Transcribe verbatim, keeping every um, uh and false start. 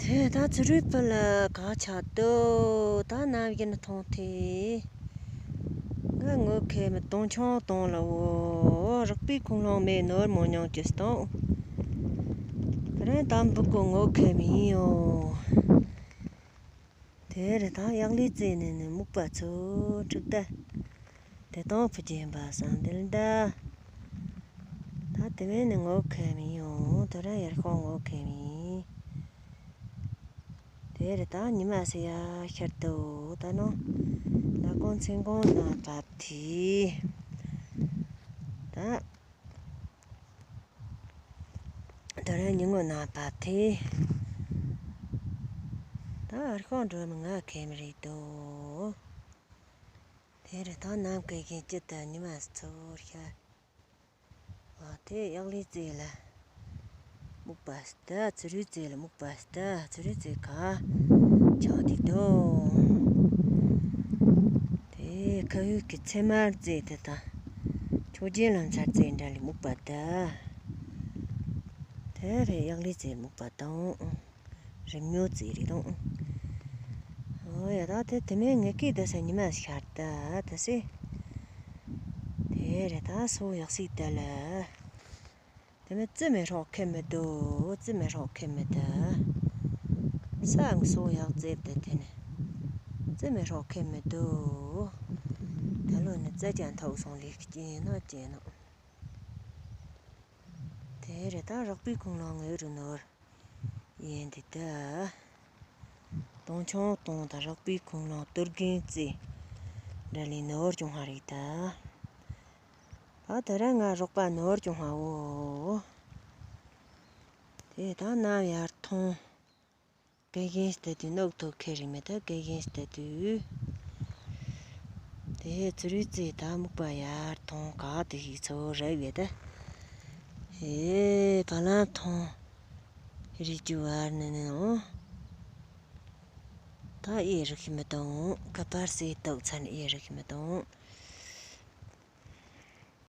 དེ་ད་ཚུ་རུས་པ་ལ་ག་ཆགས་འདུག་ད་ནམ་ཡིན་མཐོང་ཐེ། ང་ངོ་ཁེ་མི་གཏོང་ཆང་གཏོང་ལ་འོ་རག་པའི་ཁུངས་ལོང་མེད་ནོར་མོ་ཉོང་ཅི་སྟོང་། ཁ་རན་དམ་བུ་གོ་ངོ་ཁེ་མི་ཡོ། དེ་རེད་ད་ཡག་ལི་རྩེ་ནས་ནི་སྨུག་པ་ཚོ་གྲུབ་ད། དེ་དང་བུ་རྒྱན་པ་སང་དེ་ལ་ད། ད་དེ་མིན་ནི་ངོ་ཁེ་མི་ཡོང་དེ་ར་ཡར་ཤོག་ངོ་ཁེ་མི། དེ་རེད་ད་ཉི་མ་སེ་ཡ་ཤར་དོ་ད་ནོ། ད་གོང་ཚིན་གོང་ན་བབ་དེ། ད། ད་རེས་ཉིན་ངོ་ན་བབ་དེ། ད་ཨར་ཤོག་འགྲོ་མི་ང་ཁེ་མི་རེད་དོ། དེ་རེད་ད་ནམ་གི་གིན་ཅི་ད་ཉི་མ་ཚོར་ཤར། ཨ་དེ་ཡག་ལི་རྩེ་ལ། སྨུག་པ་ད་ཚུ་རུས་རྩེ་ལ་སྨུག་པ་ད་ཚུ་རུས་རྩེ་ག་ཆགས་དེ་དོ། དེ་ཁ་ཡུག་གི་ཚེ་མར་རྩེ་དེ་དང་། ཆོས་རྒྱལ་ལམ་སར་རྩེ་འདྲ་ལི་སྨུག་པ་ད། དེ་རེད་ཡག་ལི་རྩེ་སྨུག་པ་དང་། རིམ་ཉོ་རྩེ་རེད་དང་། ཨོ་ཡ་ད་དེ་དེ་མིན་ངེད་ཀྱི་དེ་ས་ཉི་མ་ཤར་ད་དེ་སེ། དེ་རེད་ད་སོ་ཡག་སི་དེ་ལ། དེ་མིན་རྩི་མེད་ཧྲོག་ཁེ་མི་འདུག་རྩི་མེད་ཧྲོག་ཁེ་མི་འདུག་ས་ངུ་སོ་ཡག་རྩེབ་དེ་དེ་ནི། རྩི་མེད་ཧྲོག་ཁེ་མི་འདུག་ད་ལོ་ནི་རྩ་ཅན་ཐོག་སོང་ལིག་སྐྱེས་ན་སྐྱེས་ན། དེ་རེད་ད་རག་པའི་ཁུངས་ལ་ངོས་རུ་ནོར། ཡིན་དེ་ད། སྟོང་ཆུང་སྟོང་དང་རག་པའི་ཁུངས་ལ་གཏོར་གིན་རྩེ། འདྲ་ལི་ནོར་ཅུང་ཧ་རེད་ད། ཨ་ད་ར་ང་རོགས་པ་ནོར་ཅུང་ཧ་འོ། དེ་ད་ནམ་ཡར་ཐོང་། སྐད་གཞན་ལྟ་དུས་ནོག་ཐོག་ཁེ་རི་མེད་ད་སྐད་གཞན་ལྟ་དུས། དེ་ཚུ་རུས་རྩེ་ད་སྨུག་པ་ཡར་ཐོང་ག་དེ་ཞིག་ཚོ་རེ་བས་ད། ཧེ་བ་ལང་ཐོང་། རི་ཅུ་བར་ནི་ནི་འོང་། ད་ཨེ་རི་ཤི་མི་དང་ཁ་པར་སེ་ཏོག་ཚན་ཨེ་རི་ཤི་མི་དང་།